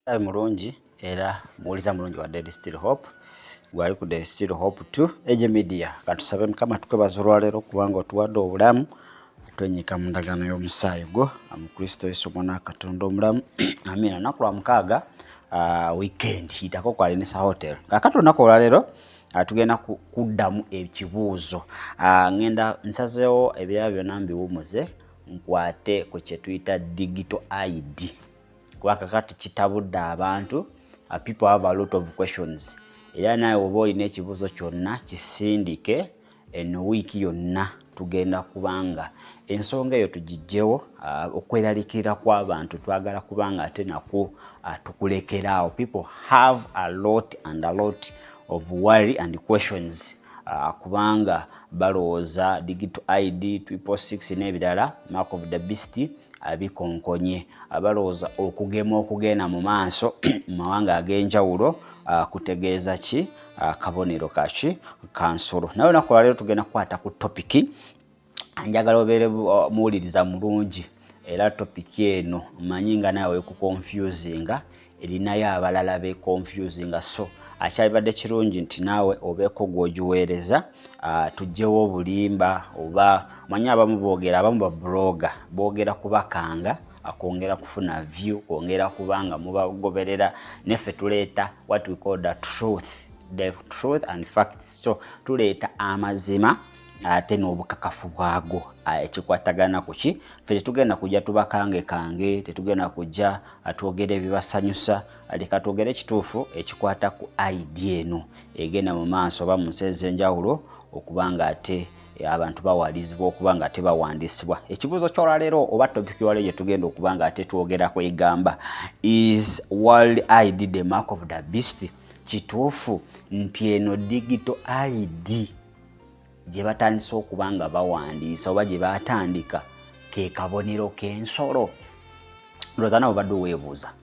Mulabi mulungi era muwuliza mulungi wa Daily Still Hope, gwali ku Daily Still Hope 2 Age Media. Katusabe Mukama tukwebaza olwaleero kubanga otuwadde obulamu, twenyika mu ndagaano y'omusaayi gwo mu Kristo Yesu omwana wa Katonda omulamu, amiina. Lunaku lwa mukaaga, weekend, yitako ku Alinisa Hotel. Kakati olunaku olwaleero tugenda kuddamu ekibuuzo. Ngenda nsazeewo ebirala byonna mbiwumuze, nkwate ku kye tuyita digital ID, kuba kakati kitabudde abantu. People have a lot of questions, era naawe oba olina ekibuuzo kyonna kisindike. Eno wiiki yonna tugenda kubanga ensonga eyo tugijjewo. Okweraliikirira kw'abantu twagala kubanga ate nakwo tukulekeraawo. People have a lot and a lot of worry and questions, kubanga balowooza digital ID, 666 n'ebirala, mark of the beast, bikonkonye. Balowooza okugema okugenda mu maaso mu mawanga ag'enjawulo kutegeeza ki? Kabonero kaki? Kansolo. Naye olunaku olwaleero tugenda kukwata ku topic. Njagala obeere muwuliriza mulungi, era topic eno manyi nga naawe wekuconfusinga, erinayo abalala beconfusinga, so akyalibadde kirungi nti naawe obeeko gw'ogiweereza, tugyewo obulimba. Oba manyi abamu boogera, abamu bablogger boogera kubakanga akwongera kufuna view, kwongera kubanga mubagoberera. Neffe tuleeta what we call the truth, the truth and facts. So tuleeta amazima ate n'obukakafu bwago ekikwatagana ku ki. Ffe tetugenda kujja tubakange kange, tetugenda kujja twogere ebibasanyusa. Leka twogere ekituufu ekikwata ku ID eno egenda mu maaso oba mu nsi ez'enjawulo, okuba nga ate abantu bawalizibwa okuba nga ate bawandiisibwa. Ekibuuzo kyolwaleero oba topic waleero gye tugenda okuba nga ate twogerako egamba, "Is world ID the mark of the beast?" Kituufu nti eno digital ID gye batandise okuba nga bawandiisa oba gye batandika ke kabonero k'ensolo? Ndowooza nabo badde weebuuza.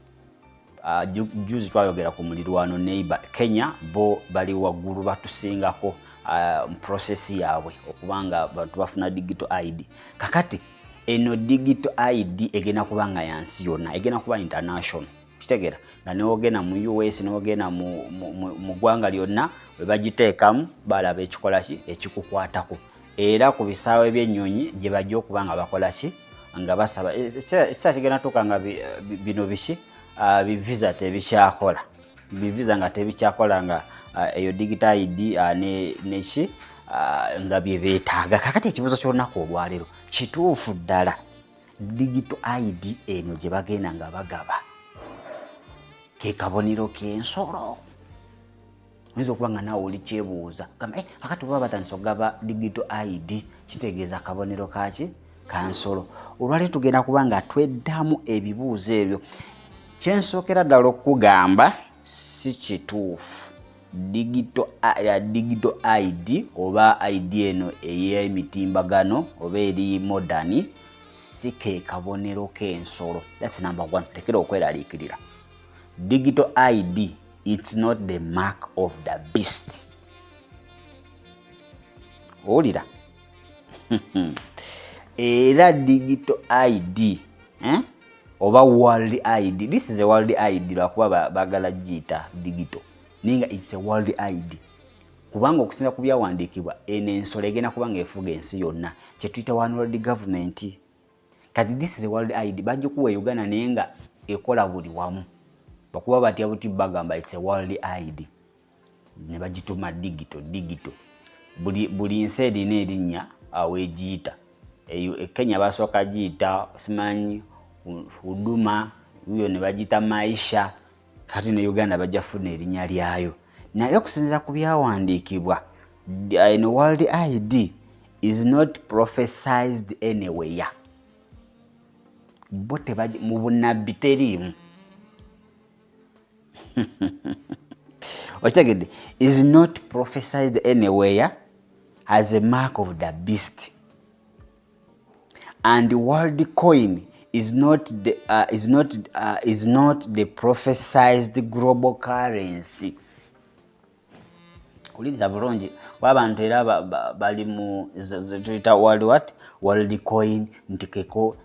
Juzi twayogera ku mulirwano neighbor Kenya, bo bali waggulu, batusingako mu process yaabwe okuba nga bantu bafuna digital ID. Kakati eno digital ID egenda kuba nga yansi yonna, egenda kuba international. Kitegeera nga newogenda mu US, newogenda mu ggwanga lyonna, we bagiteekamu balaba ekikola ki ekikukwatako. Era ku bisaawe by'ennyonyi gye bajja okuba nga bakola ki, nga basaba. Ekiseera kigenda tuuka nga bino biki, bivisa tebikyakola, bivisa nga tebikyakola, nga eyo digital ID neki nga bye beetaaga. Kakati ekibuuzo ky'olunaku olwaleero, kituufu ddala digital ID eno gye bagenda nga bagaba ke kabonero k'ensolo? Oyinza okuba nga naawe oli kyebuuza gamba, akati baba batandise okugaba digital ID, kitegeeza kabonero kaki? Kansolo. Olwaleero tugenda kuba nga tweddamu ebibuuzo ebyo. Kyensookera ddala okugamba, si kituufu digital ID oba ID eno ey'emitimbagano oba eri modern si ke kabonero k'ensolo. That's number one. Lekera okweraliikirira. Digital ID, it's not the mark of the beast. Owulira? Era digital ID, eh? Oba world ID, this is a world ID, lwakuba bagala giyita digital, naye nga it's a world ID, kubanga okusinza ku byawandiikibwa, eno ensolo egenda kuba nga efuga ensi yonna, kyetuyita one world government. Kati this is a world ID, bagikuwa e Uganda, naye nga ekola buli wamu. Bakuba batya buti, bagamba it's a world ID, ne bagituma digital. Digital, buli nsi erina erinnya aweegiyita. E Kenya basooka giyita simanyi Huduma, yo ne bagiyita Maisha. Kati ne Uganda bajja funa erinnya lyayo. Naye okusinziira ku byawandiikibwa, eno world ID is not prophesized anywhere. Bo mu bunabbi teriimu. Okitegedde? Is not prophesized anywhere as a mark of the beast, and the world coin is not the prophesized global currency. Kuliriza bulungi, kuba abantu era bali mu tuyita world what, world coin, nti keko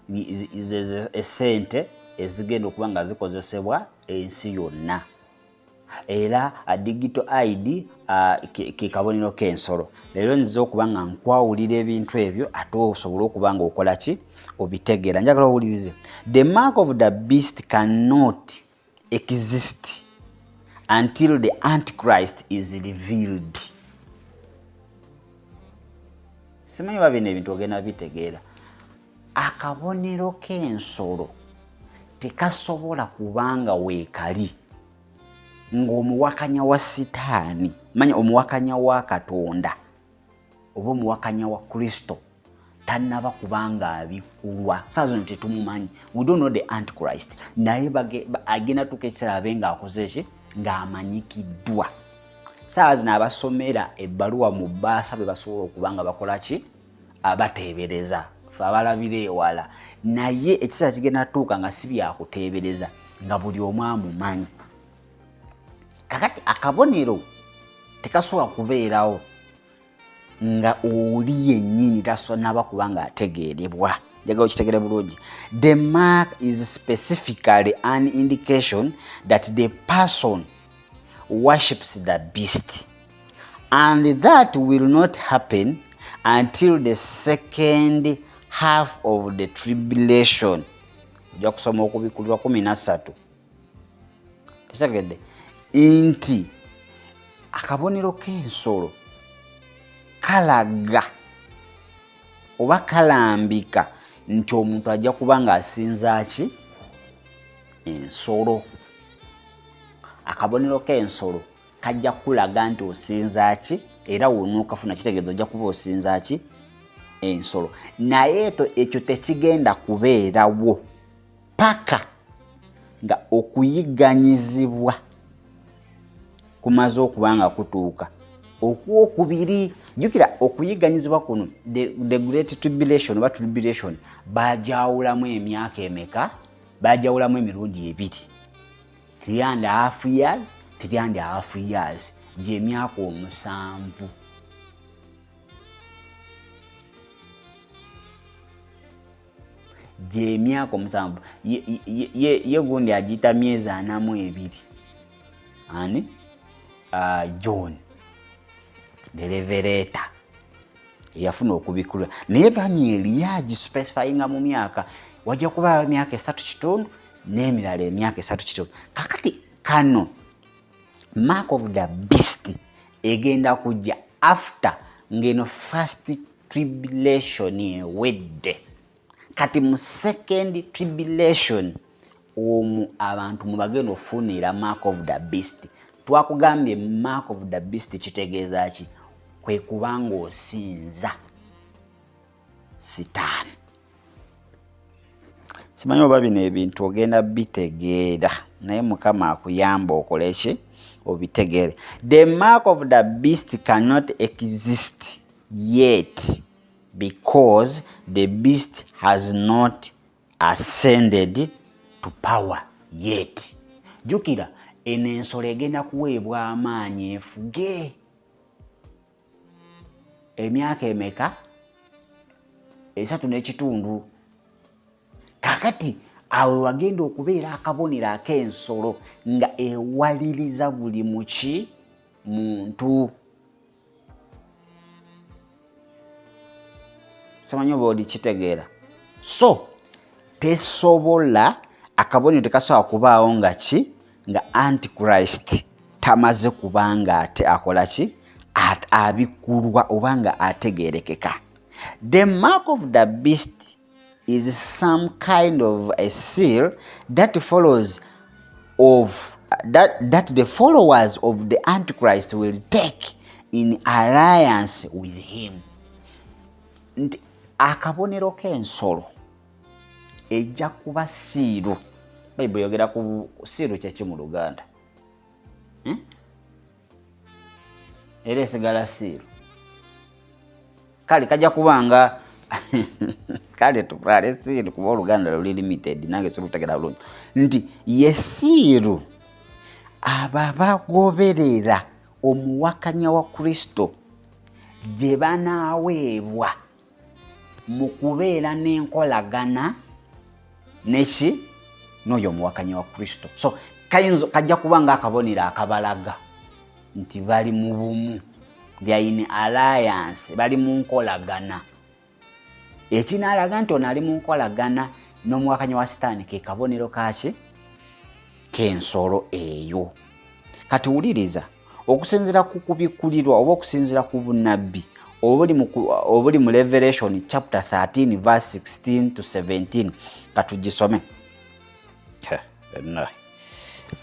esente ezigenda okuba nga zikozesebwa ensi yonna. Era digital ID ke kabonero k'ensolo. Leero nzize okuba nga nkwawulira ebintu ebyo ate osobole okuba nga okola ki, obitegeera. Njagala owulirize. The mark of the beast cannot exist until the Antichrist is revealed. Simanyi oba bino ebintu ogenda bitegeera. Akabonero k'ensolo tekasobola kubanga weekali ng'omuwakanya wa Sitaani, manya omuwakanya wa Katonda oba omuwakanya wa Kristo tannaba kubanga abikkulwa. Saa zino tetumumanyi, we don't know the Antichrist, naye agenda tuuka ekiseera abe ng'akoze ki, ng'amanyikiddwa. Saa zino abasomera ebbaluwa mu bbaasa be basobola okuba nga bakola ki, abateebereza, fe abalabira ewala, naye ekiseera kigenda tuuka nga si byakuteebereza, nga buli omu amumanyi. Kakati akabonero tekasobola kubeerawo nga oli yennyini tasonaba kuba nga ategeerebwa. Njagala okitegere bulungi. The mark is specifically an indication that the person worships the beast, and that will not happen until the second half of the tribulation. Ojja kusoma Okubikkulirwa 13. Ekitegedde nti akabonero k'ensolo kalaga oba kalambika nti omuntu ajja kuba ng'asinza ki, ensolo. Akabonero k'ensolo kajja kulaga nti osinza ki, era w'onookafuna kitegeeza ojja kuba osinza ki, ensolo. Naye ekyo tekigenda kubeerawo paka nga okuyigganyizibwa kumaze okuba nga kutuuka okwokubiri. Jjukira okuyigganyizibwa kuno, the great tribulation oba tribulation, bajawulamu emyaka emeka? Bajawulamu emirundi ebiri, 3.5 years, 3.5 years, gyemyaka 7. Gyemyaka 7. Ye gundi agiyita myezi 42. Ani? John the Revelator eyafuna okubikkulwa, naye Daniel yagispecifyinga mu myaka, wajja kubaawo emyaka 3.5 n'emirala emyaka 3.5. Kakati kano mark of the beast egenda kujja after ng'eno first tribulation ewedde. Kati mu second tribulation omwo abantu mubagenda ofunira mark of the beast. Twakugambye mark of the beast kitegeeza ki? Kwe kubanga osinza Sitaani. Simanyi oba bino ebintu ogenda bitegeera, naye Mukama akuyamba okole ki, obitegeere. The mark of the beast cannot exist yet because the beast has not ascended to power yet. Jjukira eno ensolo egenda kuweebwa amaanyi efuge emyaka emeka? 3.5. Kakati awo wagenda okubeera akabonero ak'ensolo nga ewaliriza buli muki muntu. Simanyi oba oli kitegeera. So tesobola, akabonero tekasobola kubaawo nga ki, nga Antichrist tamaze kubanga ate akola ki, abikkulwa oba nga ategeerekeka. The mark of the beast is some kind of a seal that follows of that, that the followers of the Antichrist will take in alliance with him. Nti akabonero k'ensolo ejja kuba siiru. Bayibuli yogera ku siiru kyeki mu Luganda? Era esigala siiru. Kale kajja kubanga kale tutwale siiru kuba Oluganda luli limited, nange sirutegera bulungi. Nti ye siiru abo abagoberera omuwakanya wa Kristo gye banaaweebwa mu kubeera n'enkolagana neki n'oyo omuwakanya wa Kristo. So Kajja kuba nga akabonero akabalaga nti bali mu bumu, they are in alliance, bali mu nkolagana. Ekinaalaga nti ono ali mu nkolagana n'omuwakanya wa Sitaani ke kabonero kaki? K'ensolo eyo. Kati wuliriza, okusinziira ku kubikkulirwa oba okusinziira ku bunnabbi obuli mu Revelation chapter 13 verse 16 to 17, katugisome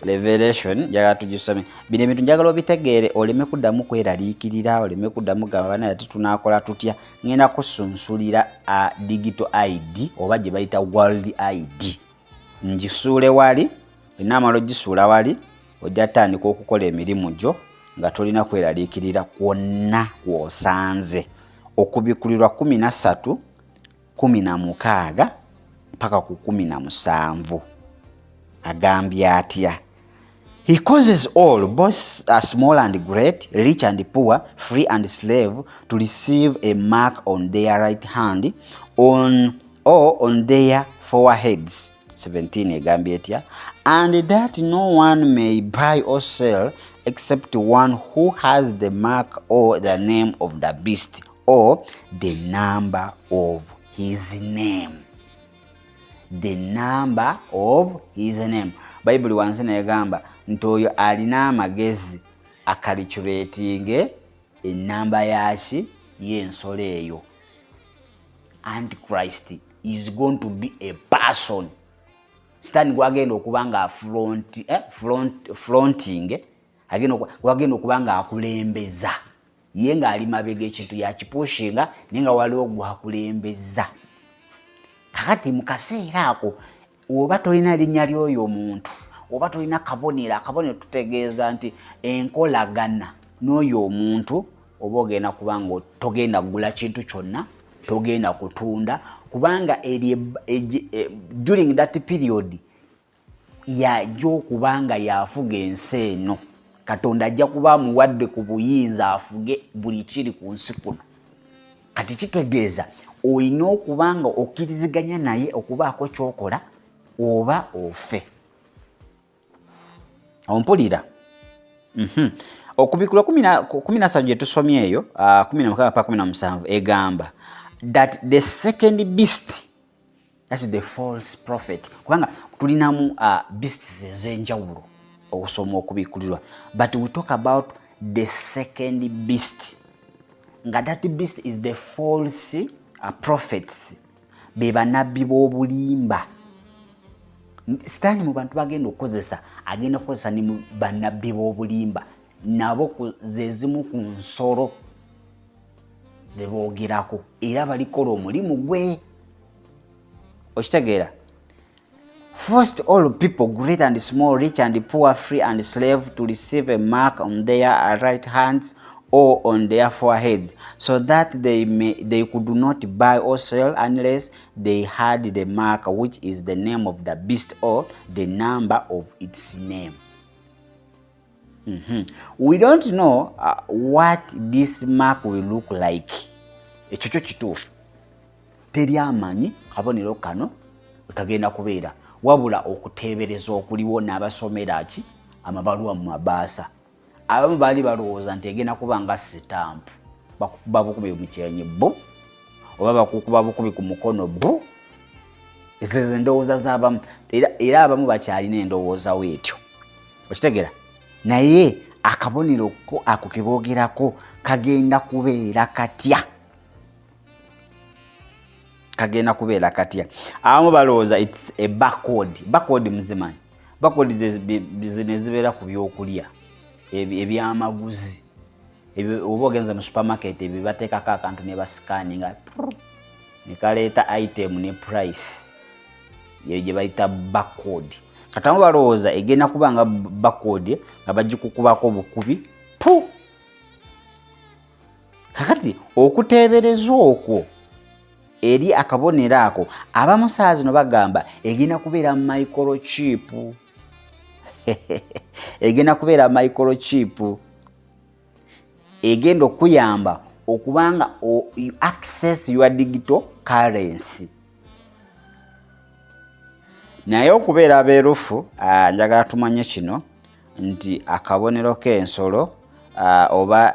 Revelation, njagala tugisome. Bino ebintu njagala obitegeere, oleme kuddamu kweraliikirira, oleme kuddamu gamba, "Banaye, ate tunaakola tutya?" Ngenda kusunsulira a digital ID oba gye bayita World ID, ngisuule wali. Enaamala ogisuula wali, ojja tandika okukola emirimu gyo nga tolina kweraliikirira kwonna kwosanze. Okubikkulirwa 13 16 paka ku 17 agambye atya? "He causes all, both small and great, rich and poor, free and slave, to receive a mark on their right hand on or on their foreheads." 17 egambye etya? "And that no one may buy or sell except one who has the mark or the name of the beast or the number of his name." The number of his name. Bayibuli wansi negamba nti oyo alina amagezi acalculatinge enamba yaki? Y'ensolo eyo. Antichrist is going to be a person Sitaani gwagenda okuba nga fronting, gwagenda okuba nga akulembeza, ye ng'ali mabega, ekintu yakipushinga, naye nga waliwo gwakulembeza. Kakati mu kaseera ako oba tolina linnya ly'oyo omuntu oba tolina kabonero, akabonero tutegeeza nti enkolagana n'oyo omuntu, oba ogenda kuba nga togenda kugula kintu kyonna, togenda kutunda, kubanga eri during that period yajja okuba nga yafuga ensi eno. Katonda ajja kuba amuwadde ku buyinza afuge buli kiri ku nsi kuno. Kati kitegeeza olina okuba nga okkiriziganya naye okubaako kyokola oba ofe. Ompulira? Okubikkulwa 13 gye tusomye eyo, 16 pa 17, egamba that the second beast, that's the false prophet, kubanga tulinamu beasts ez'enjawulo okusoma okubikkulirwa, but we talk about the second beast, nga that beast is the false prophets, be bannabbi b'obulimba. Sitaani mu bantu bagenda okukozesa, agenda kukozesa ne mu bannabbi b'obulimba, nabo zezimu ku nsolo ze boogerako, era balikola omulimu gwe. Okitegeera? "Forced all people, great and small, rich and poor, free and slave, to receive a mark on their right hands or on their foreheads, so that they could not buy or sell unless they had the mark, which is the name of the beast or the number of its name." We don't know what this mark will look like. Ekyo kyo kituufu, teri amanyi kabonero kano kagenda kubeera, wabula okuteebereza okuliwo n'abasomera ki amabaluwa mu mabaasa, abamu baali balowooza nti egenda kuba nga sitampu, bakukuba bukubi mu kyenyi bu, oba bakukuba bukubi ku mukono bu. Ezo ze ndowooza z'abamu, era abamu bakyalina endowooza weetyo. Okitegeera? Naye akabonero ko ako ke boogerako kagenda kubeera katya? Kagenda kubeera katya? Abamu balowooza it's a barcode. Barcode muzimanyi? Barcode zino ezibeera ku byokulya, ebyamaguzi, oba ogenze mu supermarket, ebyo bateekako akantu ne bascanninga ne kaleeta item ne price, eyo gye bayita barcode. Kati abamu balowooza egenda kuba nga barcode, nga bagikukubako bukubi pu. Kakati okuteebereza okwo eri akabonero ako, abamu saa zino bagamba egenda kubeera microchip, egenda kubeera microchip egenda okuyamba okubanga you access your digital currency. Naye okubeera abeerufu, njagala tumanye kino nti akabonero k'ensolo oba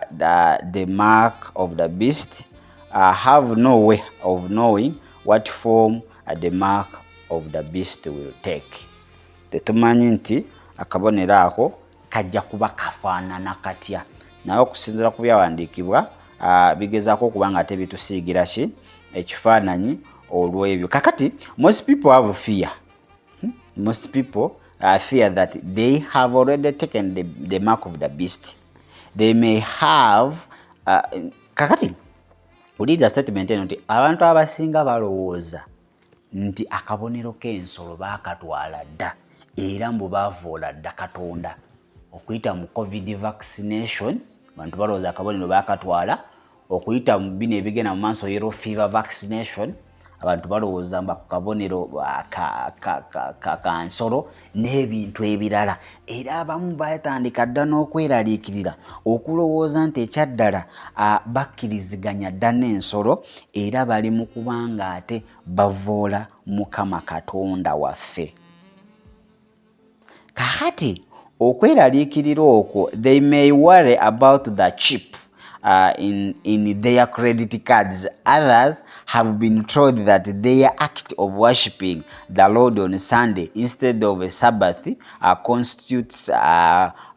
the mark of the beast, have no way of knowing what form the mark of the beast will take. Tetumanyi nti akabonero ako kajja kuba kafaanana katya, naye okusinziira ku byawandiikibwa bigezaako okuba nga tebitusiigira ki ekifaananyi olw'ebyo. Kakati most people have fear. Most people fear that they have already taken the mark of the beast. They may have kakati wuliriza statement eno nti abantu abasinga balowooza nti akabonero k'ensolo baakatwala dda, era mbu baavoola dda Katonda okuyita mu COVID vaccination. Abantu balowooza akabonero baakatwala okuyita mu bino ebigenda mu maaso, yellow fever vaccination. Abantu balowooza mbu ako kabonero ka nsolo n'ebintu ebirala, era abamu batandika dda n'okweraliikirira okulowooza nti ekyaddala bakkiriziganya dda n'ensolo, era bali mu kubanga ate bavoola Mukama Katonda waffe. Kakati okweraliikirira okwo, they may worry about the chip in their credit cards. Others have been told that their act of worshipping the Lord on Sunday instead of a Sabbath constitutes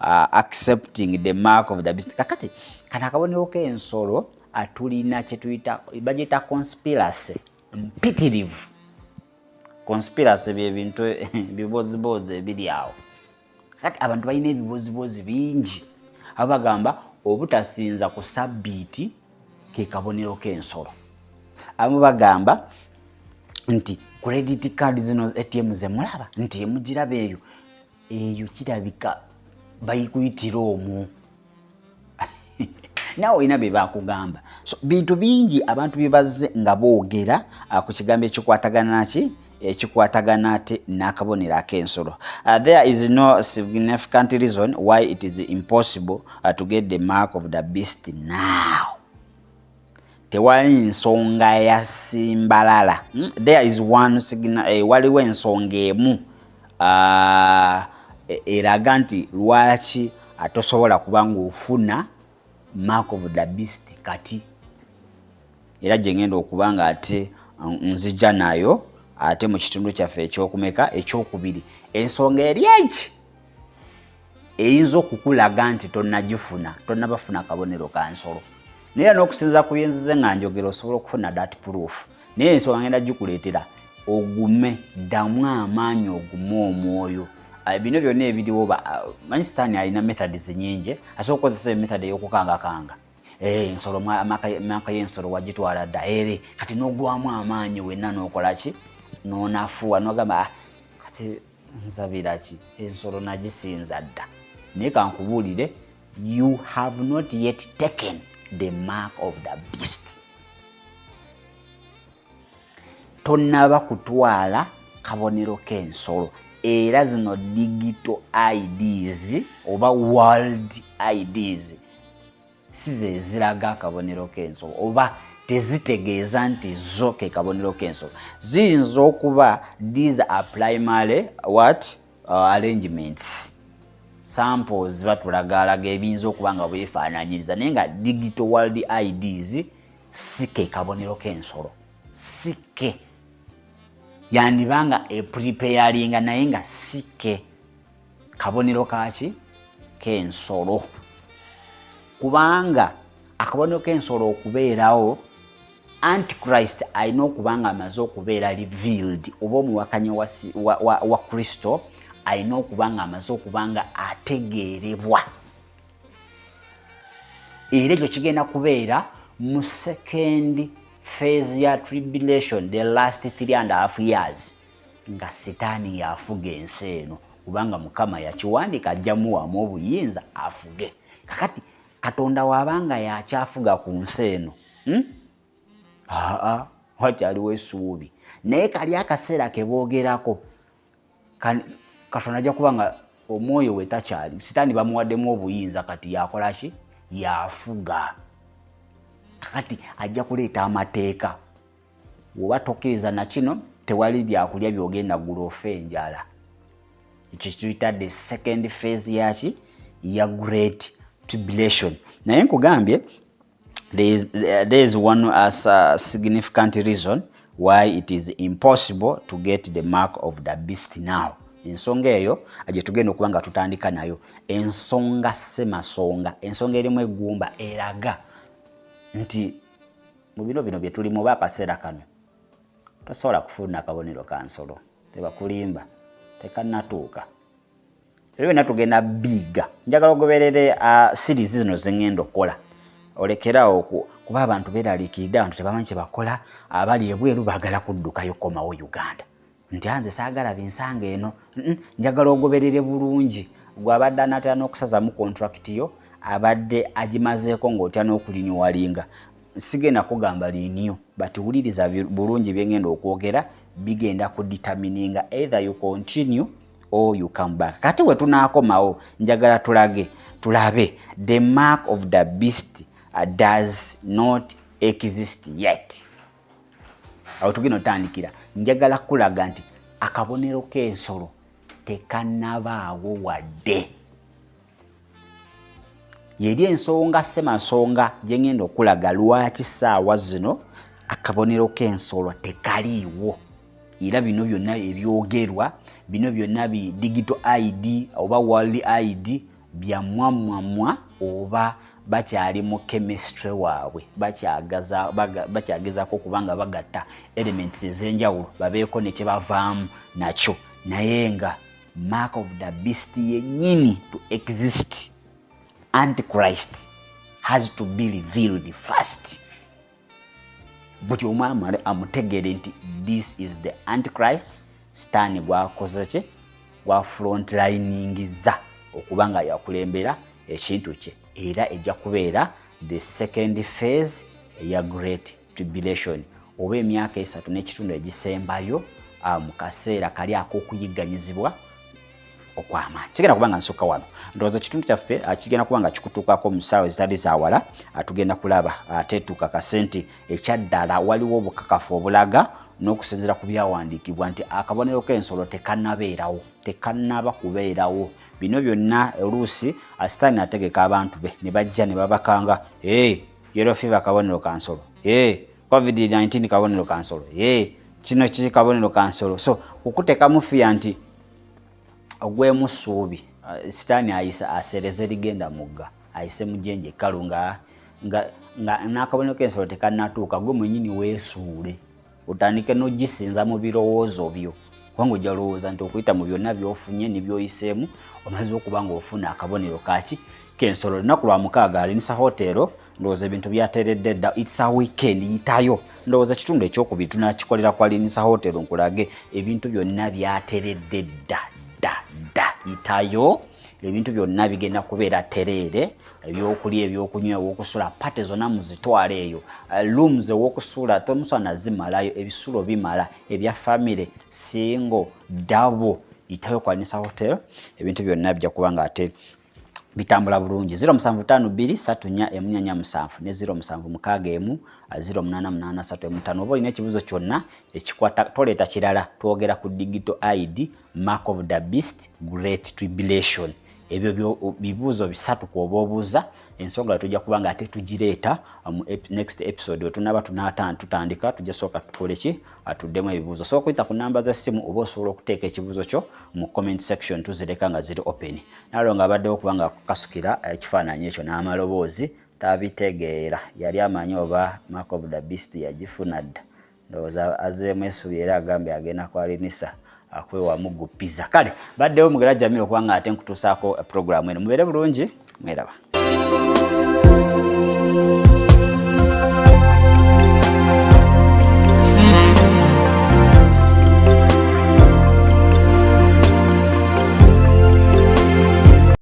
accepting the mark of the beast. Kakati kano akabonero k'ensolo atulina kyetuyita, bagiyita conspiracy mpitirivu. Conspiracy byebintu ebiboziboozi ebiri awo. Kati abantu balina ebibozibozi bingi, abo bagamba obutasinza ku sabbiiti ke kabonero k'ensolo. Abamu bagamba nti credit card zino, ATM zemulaba nti emugiraba eyo eyo, kirabika bayikuyitira omwo, naawe olina bye bakugamba. So bintu bingi abantu bye bazze nga boogera ku kigambo ekikwatagana naki, ekikwatagana ate n'akabonero ak'ensolo. There is no significant reason why it is impossible to get the mark of the beast now. Tewali nsonga ya simbalala. There is one signal, waliwo ensonga emu eraga nti lwaki tosobola kuba ng'ofuna mark of the beast kati, era gye ngenda okuba nga ate nzija nayo ate mu kitundu kyaffe ekyokumeka, ekyokubiri. Ensonga eri eki eyinza okukulaga nti tonnagifuna, tonnabafuna kabonero ka nsolo, naye era n'okusinza ku byenzize nga njogera osobola okufuna that proof. Naye ensonga ngenda gikuleetera ogume, ddamu amaanyi, ogume omwoyo. Bino byonna ebiriwo, manyi Sitaani alina methods nyingi. Asobola okukozesa emethod ey'okukangakanga. Ensolo, mark y'ensolo wagitwala dda, ere kati n'ogwamu amaanyi wenna, n'okola ki, n'onafuwa, n'ogamba, "Ah, kati nsabira ki? Ensolo nagisinza dda." Naye kankubuulire, you have not yet taken the mark of the beast. Tonnaba kutwala kabonero k'ensolo, era zino digital IDs oba world IDs si ze ziraga akabonero k'ensolo, oba tezitegeeza nti zo ke kabonero k'ensolo. Ziyinza okuba these are primary what arrangements, samples, batulagalaga ebiyinza okuba nga bwefaananyiriza, naye nga digital world IDs si ke kabonero k'ensolo. Si ke yandibanga epreparinga, naye nga si ke kabonero kaki k'ensolo, kubanga akabonero k'ensolo okubeerawo, Antichrist alina okuba nga amaze okubeera revealed, oba omuwakanyi wa Kristo alina okuba nga amaze okuba nga ategeerebwa, era ekyo kigenda kubeera mu second phase ya tribulation, the last 3.5 years, nga Sitaani yafuga ensi eno, kubanga Mukama yakiwandiika ajja muwamu obuyinza afuge. Kakati Katonda waabanga yakyafuga ku nsi eno, Aa, wakyaliwo essuubi, naye kali akaseera ke boogerako, Katonda ajja kuba nga omwoyo we takyali, Sitaani bamuwaddemu obuyinza, kati yakola ki? Yafuga. Kakati ajja kuleeta amateeka, woba tokkiriza na kino. Tewali byakulya byogenda gula, ofa enjala. Ekyo kituyita the second phase yaki? Ya Great Tribulation. Naye nkugambye there is one as a significant reason why it is impossible to get the mark of the beast now. Ensonga eyo gye tugenda okuba nga tutandika nayo, ensonga semasonga, ensonga erimu eggumba eraga nti mu bino bino bye tulimu oba akaseera kano tosobola kufuna akabonero ka nsolo. Tebakulimba, tekannatuuka. Ebyo byonna tugenda biiga. Njagala ogoberere series zino zengenda okukola, olekerawo kuba abantu beeraliikiridde, abantu tebamanyi kye bakola. Abali ebweru baagala kuddukayo komawo Uganda nti anze saagala binsanga eno. Njagala ogoberere bulungi. Gwabadde anaatera n'okusazamu contract yo, abadde agimazeeko ng'otya n'okurenewinga, sigenda kugamba renew, but wuliriza bulungi byengenda okwogera. Bigenda kudetermininga either you continue or you come back. Kati we tunaakomawo, njagala tulage, tulabe the mark of the beast does not exist yet. Awo tugenda otandikira. Njagala kulaga nti akabonero k'ensolo tekannabaawo wadde. Yeri ensonga semasonga gyengenda okulaga lwaki saawa zino akabonero k'ensolo tekaliiwo. Era bino byonna ebyogerwa, bino byonna bi digital ID oba world ID byamwamwamwa, oba bakyali mu chemistry waabwe, bakyagezaako kubanga bagatta elements ez'enjawulo babeeko ne kyebavaamu nakyo. Naye nga mark of the beast yennyini to exist, Antichrist has to be revealed first. Buli omu amale amutegeere nti this is the Antichrist. Sitaani gwakoze kye gwa frontliningiza okuba nga yakulembera ekintu kye, era ejja kubeera the second phase eya Great Tribulation, oba emyaka 3.5 egisembayo mu kaseera kali ak'okuyigganyizibwa okw'amaanyi. Kigenda kuba nga nsukka wano. Ndowooza ekitundu kyaffe kigenda kuba nga kikutuukako mu ssaawa ezitali zawala. Tugenda kulaba ate tukakase nti ekyaddala waliwo obukakafu obulaga n'okusinziira ku byawandiikibwa nti akabonero k'ensolo tekannabeerawo, tekannaba kubeerawo. Bino byonna oluusi Sitaani ategeka abantu be ne bajja ne babakanga, "Hey, yellow fever kabonero ka nsolo, hey, COVID-19 kabonero ka nsolo, hey, kino kiki kabonero ka nsolo." So kukuteekamu fear nti ogwemu ssuubi, Sitaani ayisa asereze ligenda mugga, ayise mujenje ekkalu nga n'akabonero k'ensolo tekannatuuka. Gwe mwenyini weesuule, otandike n'ogisinza mu birowoozo byo, kubanga ojja lowooza nti okuyita mu byonna by'ofunye ne by'oyiseemu omaze okuba ng'ofuna akabonero kaki? K'ensolo. Lunaku lwa mukaaga, Alinisa Hotel, ndowooza ebintu byateredde dda. It's a weekend, yitayo. Ndowooza ekitundu ekyokubiri tunakikolera ku Alinisa Hotel, nkulage ebintu byonna byateredde dda dda dda. Yitayo, ebintu byonna bigenda kubeera tereere, ebyokulya, ebyokunywa, ewokusula, party zonna muzitwala eyo. Rooms ewokusula tomusana zimalayo, ebisulo bimala, ebya family, single, double. Yitayo ku Alinisa Hotel, ebintu byonna bijja kuba nga ate bitambula bulungi. 07523447 ne 0761 088315. Oba olina ekibuuzo kyonna ekikwata, toleeta kirala, twogera ku digital ID, mark of the beast, Great Tribulation. Ebyo bibuuzo bisatu kwoba obuuza. Ensonga tujja kuba nga ate tugireeta mu next episode. Wetunaba tutandika, tujja sooka tukole ki? Atuddemu ebibuuzo. Osobola okuyita ku namba z'essimu oba osobola okuteeka ekibuuzo kyo mu comment section, tuzireka nga ziri open. Nalo nga abaddewo kubanga akukasukira ekifaananyi ekyo n'amaloboozi tabitegeera, yali amanyi oba mark of the beast yagifuna dda. Ndowooza azeemu essubi era agambye agenda kwalinisa akwewamu gupiza. Kale baddewo Mugera Jamiro okubanga ate nkutuusaako programu eno. Mubeere bulungi, mweraba.